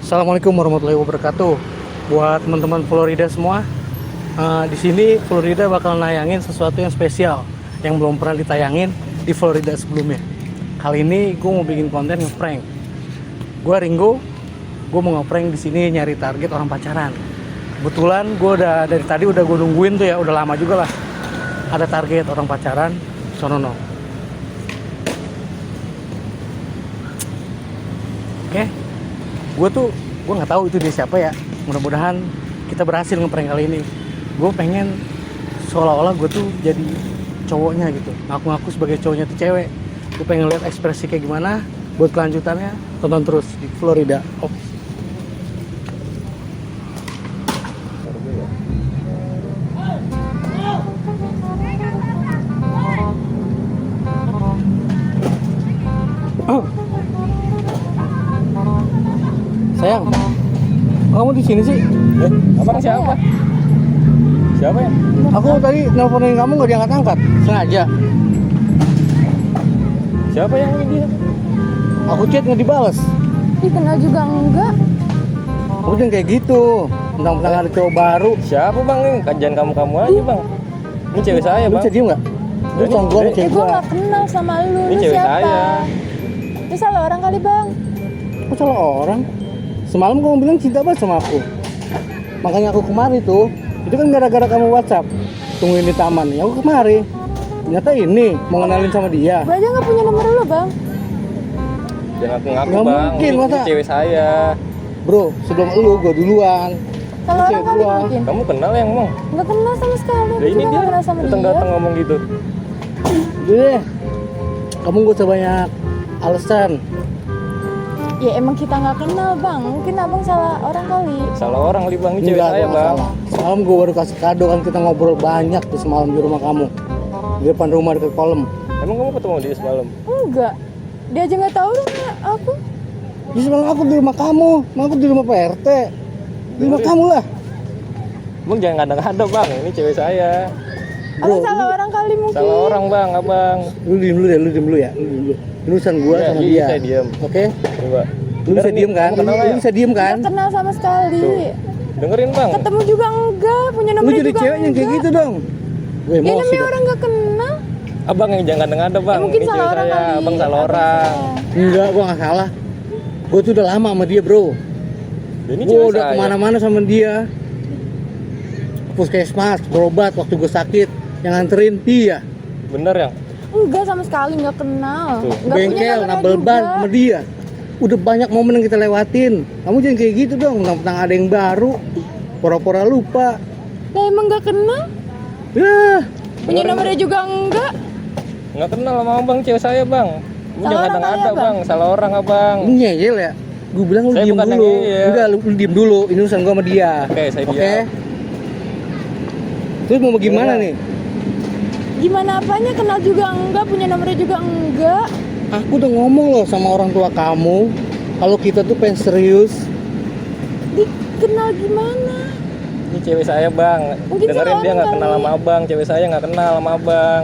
Assalamualaikum warahmatullahi wabarakatuh. Buat teman-teman Florida semua, di sini Florida bakal nayangin sesuatu yang spesial yang belum pernah ditayangin di Florida sebelumnya. Kali ini gue mau bikin konten ngeprank. Gue Ringo, gue mau ngeprank di sini nyari target orang pacaran. Kebetulan gue udah dari tadi udah gue nungguin tuh ya, udah lama juga lah. Ada target orang pacaran, sono. Oke. Gue nggak tahu itu dia siapa ya. Mudah-mudahan kita berhasil ngeprank kali ini. Gue pengen seolah-olah gue tuh jadi cowoknya gitu, ngaku-ngaku sebagai cowoknya tuh cewek. Gue pengen lihat ekspresi kayak gimana. Buat kelanjutannya tonton terus di Florida Ops. Sayang, kamu di sini sih? Abang siapa? Siapa ya? Aku tadi nelponin kamu nggak diangkat-angkat, sengaja. Siapa yang ini dia? Aku chat nggak dibales. Ih, kenal juga enggak? Udah kayak gitu. Mentang-mentang ada cowok baru. Siapa bang ini? Kajian kamu aja bang. Ini cewek saya Lu bang. bisa diem nggak? Lu tonggol sama cewek Gue gua. gak kenal sama lu. Ini Lu cewek siapa? saya. Lu salah orang kali bang. Kok salah orang? Semalam kamu bilang cinta banget sama aku. Makanya aku kemari tuh. Itu kan gara-gara kamu WhatsApp. Tungguin di taman. Ya aku kemari. Ternyata ini mau kenalin sama dia. Gue aja gak punya nomor lu bang. Jangan ngaku Nggak bang. mungkin, Ini masa? cewek saya. Bro, sebelum lu gua duluan. Salah Ini orang cewek kali gua. mungkin. Kamu kenal yang bang? Gak kenal sama sekali. Ya Gue ini juga dia gak kenal sama dia. datang ngomong gitu. Deh. Kamu gak usah banyak alasan. Ya emang kita gak kenal bang. Mungkin abang salah orang kali. Salah orang kali bang. Ini cewek Enggak, saya gua nggak bang. salah. Semalam gue baru kasih kado kan, kita ngobrol banyak tuh semalam di rumah kamu. Di depan rumah dekat kolam. Emang kamu ketemu dia semalam? Enggak. Dia aja gak tahu rumah aku. Di semalam aku di rumah kamu, aku di rumah Pak RT. Di rumah kamu lah. Bang jangan ngada-ngada bang. Ini cewek saya. Abang salah orang kali mungkin. Salah orang bang, abang. Lu diem dulu deh, lu diem dulu ya. Lu diem dulu. Ini urusan gua Iya, sama iya, dia. saya diem. Oke? Coba. Lu bisa Dengerin diem nih, kan? kamu kenal Lu nggak? bisa diem kan? Gak kenal sama sekali. Tuh. Dengerin bang. Ketemu juga enggak. Punya Lu nomor jadi juga cewek yang kayak enggak. gitu dong. Gue Ya emosi namanya dah. orang gak kenal. Abang yang jangan ngada bang. Mungkin Ini salah cewek orang saya. kali. Abang salah Abang orang. salah. Enggak, gua gak salah. Gua tuh udah lama sama dia, bro. Ini Gua cewek udah saya. kemana-mana sama dia. Puskesmas, berobat waktu gue sakit. Yang nganterin dia. Bener ya? Enggak sama sekali nggak kenal. Tuh, Nggak punya Bengkel, nomornya nabel ban juga. sama dia. Udah banyak momen yang kita lewatin. Kamu jangan kayak gitu dong, tentang ada yang baru. Pura-pura lupa. Lah emang nggak kenal? Ya, Punya nomornya juga enggak? Nggak kenal sama abang, cewek saya bang. Lu Salah jangan orang ngada-ngada kali ya, bang. Salah orang abang. lu ngeyel ya. Gue bilang lu Saya diem bukan yang dulu. ngeyel. Udah, lu diem dulu. Ini urusan gua sama dia. Oke, saya Oke? diam. Terus mau gimana Gimana? nih? Gimana apanya kenal juga enggak? Punya nomornya juga enggak? Aku udah ngomong loh sama orang tua kamu. Kalau kita tuh pengen serius. Dikenal gimana? Ini cewek saya bang. Mungkin Dengerin salah dia orang nggak kenal kali. sama abang. Cewek saya nggak kenal sama abang.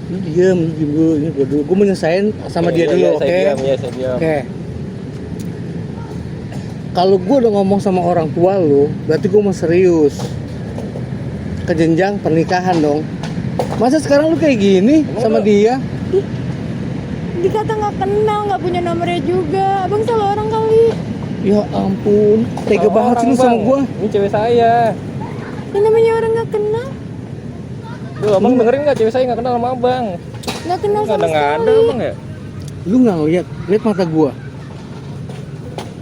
Lu diem dulu. Ini gua dulu. Gue menyelesain sama Oke, dia iya, dulu, iya, oke? Saya diam, ya saya diam. Oke. Kalau gue udah ngomong sama orang tua lu, berarti gue mau serius. Ke jenjang pernikahan dong. Masa sekarang lu kayak gini Emang sama lu- dia? Dikata nggak kenal, nggak punya nomornya juga. Abang salah orang kali. Ya ampun, tega Salah banget sih lu orang, sama Bang. gue. Ini cewek saya. Ini namanya orang nggak kenal. Tuh abang dengerin nggak? Cewek saya nggak kenal sama abang. Nggak kenal Nggak sama ada sekali. abang ya? Lu nggak ngeliat, lihat mata gue.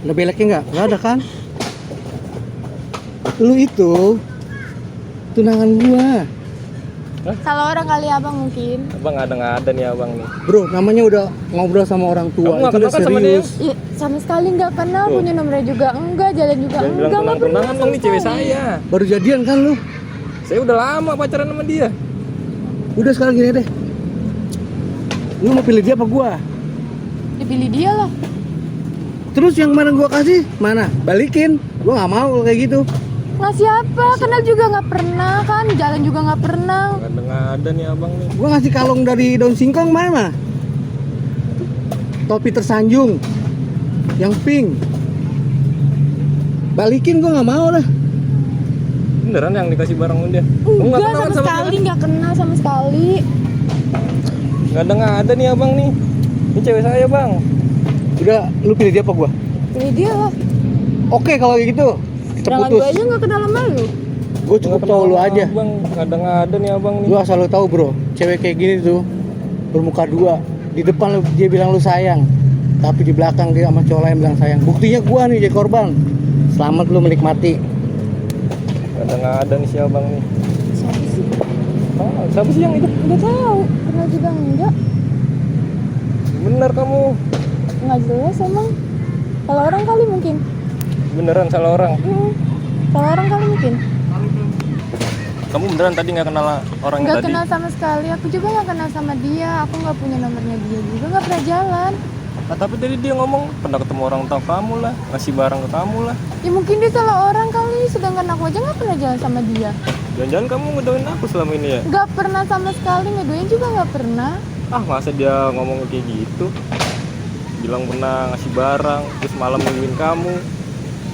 Ada beleknya nggak? Nggak ada kan? Lu itu tunangan gue. Salah orang kali abang mungkin. Abang nggak ada nih abang nih. Bro, namanya udah ngobrol sama orang tua, Kamu nggak itu udah kenal kan sama serius. Iya, sama sekali nggak kenal. Tuh. Punya nomornya juga enggak. Jalan juga Jangan bilang enggak. Nggak pernah tunangan dong, nih sama cewek sekali. saya. Baru jadian kan lu? Saya udah lama pacaran sama dia. Udah sekarang gini deh. Lu mau pilih dia apa gua? Dipilih dia lah. Terus yang kemarin gua kasih mana? Balikin. Gua nggak mau kalau kayak gitu. Ngasih apa? Kenal juga nggak pernah kan? Jalan juga nggak pernah. Nggak ada nih abang nih. Gua ngasih kalung dari daun singkong mana? Topi tersanjung. Yang pink. Balikin gue nggak mau lah. Beneran yang dikasih barang dia? Kamu nggak Enggak kenal sama sama sekali, dia? nggak kenal sama sekali. Nggak ada nih abang nih. Ini cewek saya bang. Udah, lu pilih dia apa gue? Ini dia lah. Oke kalau kayak gitu kita Kenalan putus. gue aja nggak kenal sama lu. Gue cukup Nggak tahu kenal lu sama aja. Bang, nggak ada nih abang nih. Lu asal lu tahu bro, cewek kayak gini tuh bermuka dua. Di depan dia bilang lu sayang, tapi di belakang dia sama cowok lain bilang sayang. Buktinya gua nih jadi korban. Selamat lu menikmati. Nggak ada nih si abang nih. Siapa sih? Oh, siapa sih yang itu? Nggak tahu. Kenal juga enggak. Bener kamu. Nggak jelas emang. Kalau orang kali mungkin. Beneran salah orang. Kalau orang kali mungkin. Kamu beneran tadi nggak kenal orang yang Nggak tadi? kenal sama sekali. Aku juga nggak kenal sama dia. Aku nggak punya nomornya dia juga. Nggak pernah jalan. Nah, tapi tadi dia ngomong pernah ketemu orang tua kamu lah, ngasih barang ke kamu lah. Ya mungkin dia salah orang kali. Sedangkan aku aja nggak pernah jalan sama dia. Jangan-jangan kamu ngedoain aku selama ini ya? Nggak pernah sama sekali. Ngedoain juga nggak pernah. Ah masa dia ngomong kayak gitu? Bilang pernah ngasih barang, terus malam nungguin kamu.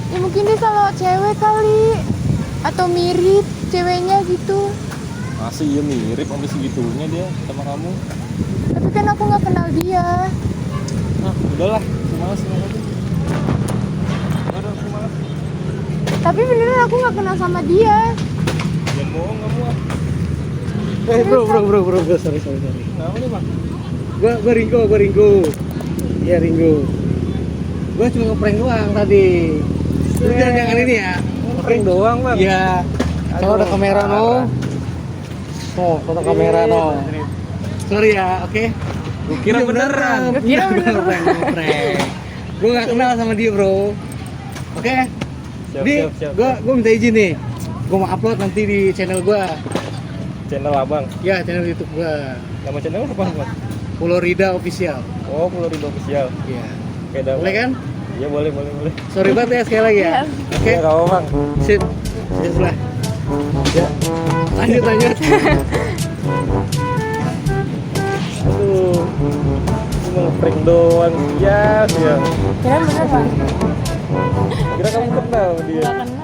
Ya mungkin dia salah cewek kali. Atau mirip ceweknya gitu. Masa iya mirip sampai segitunya dia sama kamu? Tapi kan aku nggak kenal dia. Ah udahlah, malas aja. Udah, aku malas. Tapi beneran aku nggak kenal sama dia. Jangan bohong kamu ah. Bro, sorry. Kenapa nih bang? Gua Ringo. Iya Ringo. Gua cuma ngeprank doang tadi. Lu jangan ini ya. Ngeprank doang bang? Iya. Kalau ada kamera no. Oh, foto kamera no. Sorry ya, oke. Gua kira beneran. Gua kira beneran ngeprank. Gua nggak kenal sama dia bro. Oke. Siap. Gua minta izin nih. Gua mau upload nanti di channel gua. Channel abang. Ya, channel YouTube gua. Nama channel apa bang? Florida Official. Oh, Pulau Ridho Official. Iya. Oke, dah, Boleh Bang. kan? Iya boleh. Sorry banget ya sekali lagi ya. Iya. Oke. Ya, kamu bang. Sip. Ya sudah. Ya. Lanjut. Aduh, cuma ngeprank doang. Ya. Kira bener bang. Kira kamu kenal dia. Nggak kenal.